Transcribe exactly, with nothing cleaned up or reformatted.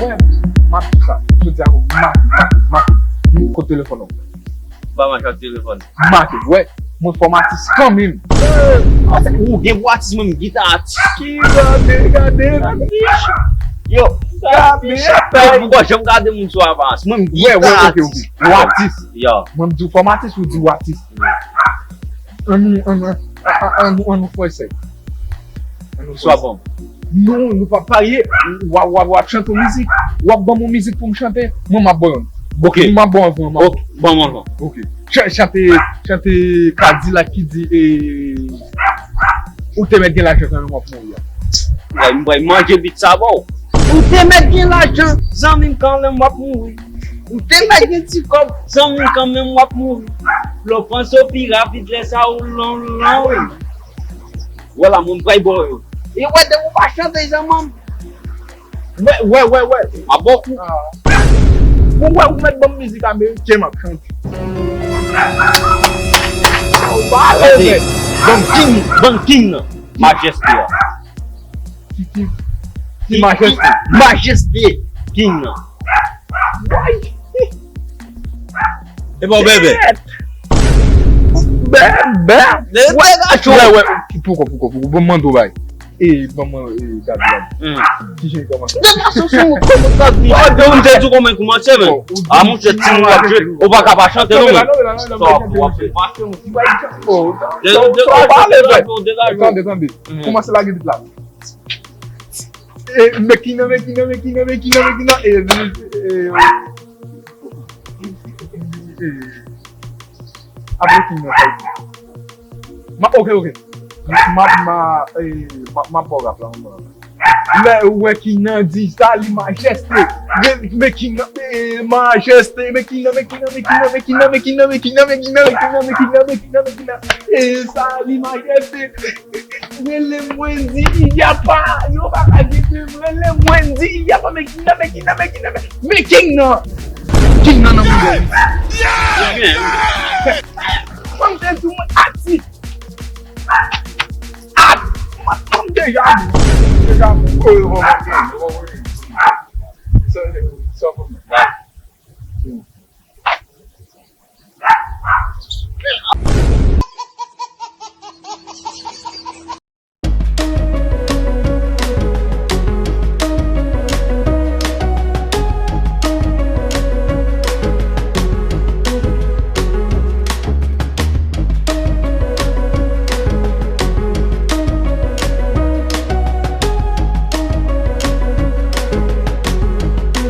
Wè, m ap di sa. Jodi a, make, make, make. Kote telefòn ou? Ba m ak telefòn. Make, wè. Mwen fòmatis kanmenm. Ou gen pou atis, mwen m gita atis. Ki gade, gade, gade. Yo, gade. Yo, ou pa janm gade moun sou aparans. Mwen m gita atis. Wè, wè, ok, ok. Ou atis. Yo. Mwen m di w fòmatis, ou di w atis. Ann, ann, ann, ann, ann, ann, ann fè sèk. Ann fè sèk. Non, nou pa parye. W ap, w ap, w ap chante yon mizik. W ap ban m yon mizik pou m chante. Mwen, m ap ban yon. Ok. M ap ban yon, mwen, m ap. Ok, ban mwen yon. Ok. Ch-, chante, chante Kadilak ki di, eh, ou te mèt gen lajan kanmenm w ap mouri a. Mwen, mwen manje bit sa ba w. Ou te mèt gen lajan, zanmi m, kanmenm w ap mouri. Ou te mèt gen ti kòb, zanmi m, kanmenm w ap mouri. Lè w panse w pi rapid, lè sa ou lon, lon, wi. Vwala, mwen, m pral ba w yo. E wè, depi w pa chante, zanmi m. Wè, wè, wè, wè. M ap ba w kou. Ou wè, ou mèt ban m mizik ameriken, m ap chante. Ou pa ale, mèt. Ban m king, ban m king nan. Majeste a. Ki, ki, ki majeste? Majeste king nan. Woy! E bon, bebe. Bebe. Wè, wè, wè, poko, poko, poko, bon, mande w bay. E, ban mwen, e, gade, gade. Ki jan li kòmanse? De fason, se yon kòman sa di. Ou te di w kòman kòmanse, men. A, monchè, ti moun ap jwe. Ou pa ka pa chante, non, men. Sa w ap fè. Degaje w, degaje w. Tande, tande. Kòmanse lage bit la. E, mekina, mekina, mekina, mekina, mekina. E, e, e, e, apre king nan, sa l di. Ma, ok, ok. Ma, ma, e, ma, ma pa w rap la, man. Lè ou wè king nan di sa, li majeste. Men, men king nan, e, majeste. Mekina, mekina, mekina, mekina, mekina, mekina, mekina, mekina, mekina, mekina, mekina. E sa, li majeste. Rele m Wendy Iyapa. Yo pa ka gete m. Rele m Wendy Iyapa. Men king nan, men king nan, men king nan, men king nan. Men king nan nan mouda. Mwen te di mwen atis. At, mwen, mwen deja di. Deja, mwen, mwen, mwen, mwen.